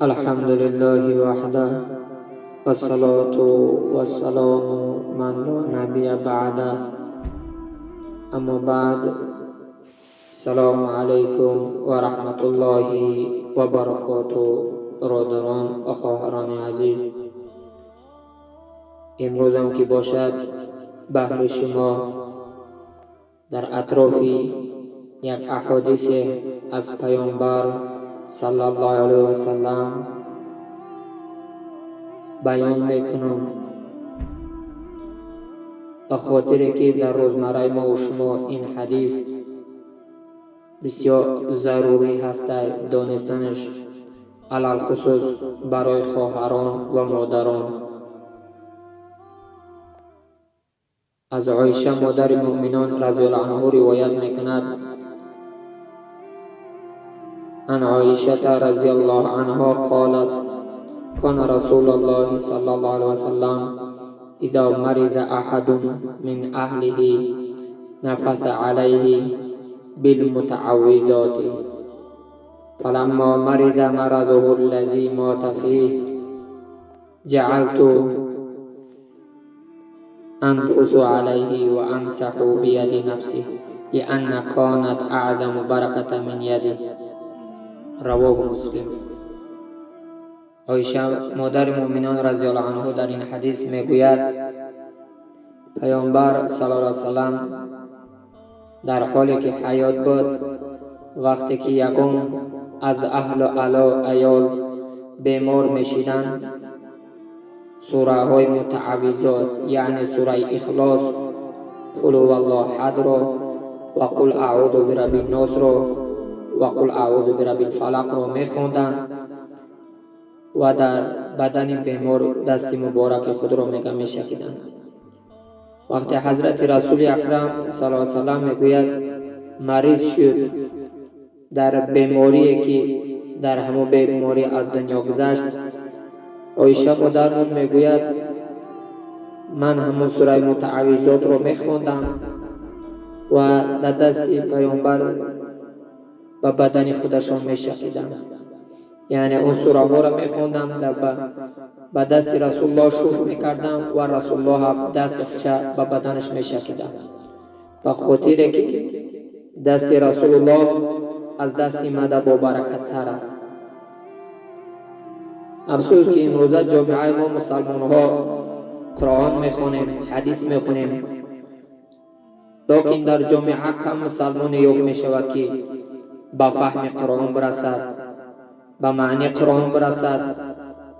الحمد لله وحده، والصلاة والسلام من لا نبي بعده. اما بعد، السلام علیکم و رحمت الله و برکاته. برادران و خواهران عزیز، امروزم که باشد بهر شما در اطراف یک احادیث از پیامبر صلی الله علیه و سلم بیان میکنم، به خاطر که در روزمره ما و شما این حدیث بسیار ضروری هست دانستنش، علی الخصوص برای خواهران و مادران. از عایشه مادر مؤمنان رضی الله عنها روایت میکند: عن عایشه رضی الله عنها قالت: كان رسول الله صلى الله عليه وسلم اذا مرض احد من اهله نفث عليه بالمتعوذات، فلما مرض مرضه الذي مات فيه جعلت انفث عليه وامسح بيد نفسه لان كانت اعظم بركة من يده. رواه مسلم. عایشه مادر مؤمنان رضی الله عنها در این حدیث میگوید: پیامبر صلی الله علیه وسلم در حالی که حیات بود، وقتی که یکم از اهل و عیال بیمار میشیدند، سوره های متعوذات، یعنی سوره اخلاص، قل هو الله احد را و قل اعوذ برب الناس را و قل اعوذ برب الفلق را میخواندند و در بدن بیمار دست مبارک خود را میشکیدند. وقتی حضرت رسول اکرم صلی الله علیه وسلم میگوید مریض شد، در بیماری که در همون بیماری از دنیا گذشت، عایشه مادرمون میگوید من همون سوره متعوذات را میخواندم و در دست پیامبر به بدن خودشان میشکیدم، یعنی اون سوره ها را میخواندم، به دست رسول الله شوف میکردم و رسول الله دست خودش به بدنش میشکیدم، به خاطر که دست رسول الله از دست مده با برکت تر است. افسوس که امروزه جامعه ما مسلمان ها قرآن میخوانیم، حدیث میخونیم، لیکن در جامعه کم مسلمان یافت میشود که به فهم قرآن برسد، به معنی قرآن برسد،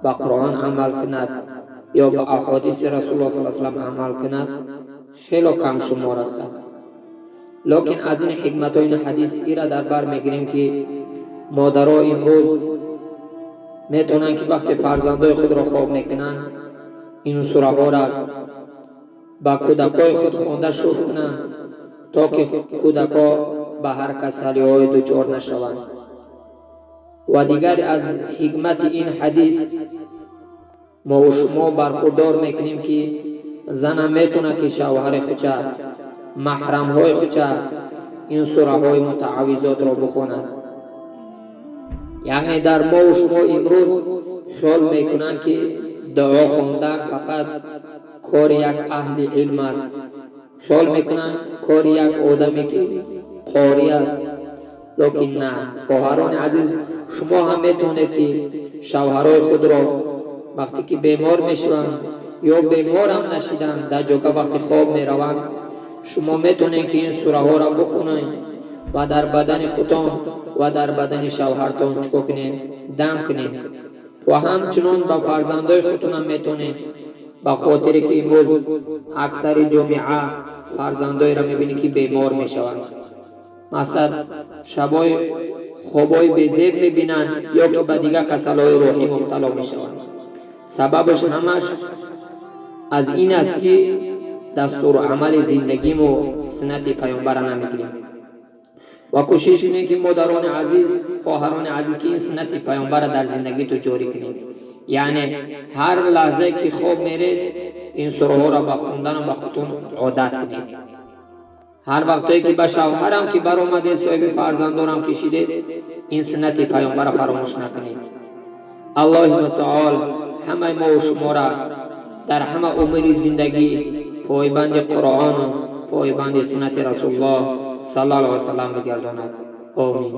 به قرآن عمل کند یا به احادیث رسول الله صلی الله علیه و سلم عمل کند. خیلی کم شمار است. لیکن از این حکمت های این حدیث ای را در بر میگیریم که مادرها امروز میتونن که وقتی فرزندای خود را خواب میکنن، این سوره ها را به کودکای خود خوانده شوف کنند تا که کودکا به هر کسلی های دچار نشوند. و دیگر از حکمت این حدیث ما و شما برخوردار میکنیم که زن میتونه که شوهر خودش، محرم های خودش این سوره های متعوذات را بخواند. یعنی در ما و شما امروز خیال میکنن که دعا خواندن فقط کار یک اهل علم است، خیال میکنن کار یک آدمی که قاری است، لیکن نه. خواهران عزیز، شما هم میتونید که شوهرای خود را وقتی که بیمار میشوند یا بیمار هم نشیدن، در جاگه وقتی خواب میروند، شما میتونید که این سوره ها را بخونید و در بدن خودتان و در بدن شوهرتان چکار کنید؟ دم کنید. و همچنان به فرزندای خودتون هم میتونید، به خاطر که امروز اکثر جامعه فرزندای را میبینی که بیمار میشوند، مثلا شبای خوابای بیزیب میبینن یا که به دیگر کسلای روحی مبتلا میشوند. سببش همش از این است که دستور عمل زندگیم و سنت پیامبر نمیگیریم. و کوشش کنید که مادران عزیز، خواهران عزیز، که این سنت پیامبر در زندگی تو جاری کنید. یعنی هر لحظه که خواب میرید این سوره ها را به خوندن و به خودتون عادت کنید. هر وقتایی که به شوهرم که برآمده، صاحب فرزندانم کشیده، این سنت پیامبر را فراموش نکنید. Аллоҳи мутаол ҳамаи мо шуморо дар ҳама умри зиндагӣ пойбанди Қуръону пойбанди суннати Расулуллоҳ саллаллоҳу алайҳи васаллам бигардонад. Омин.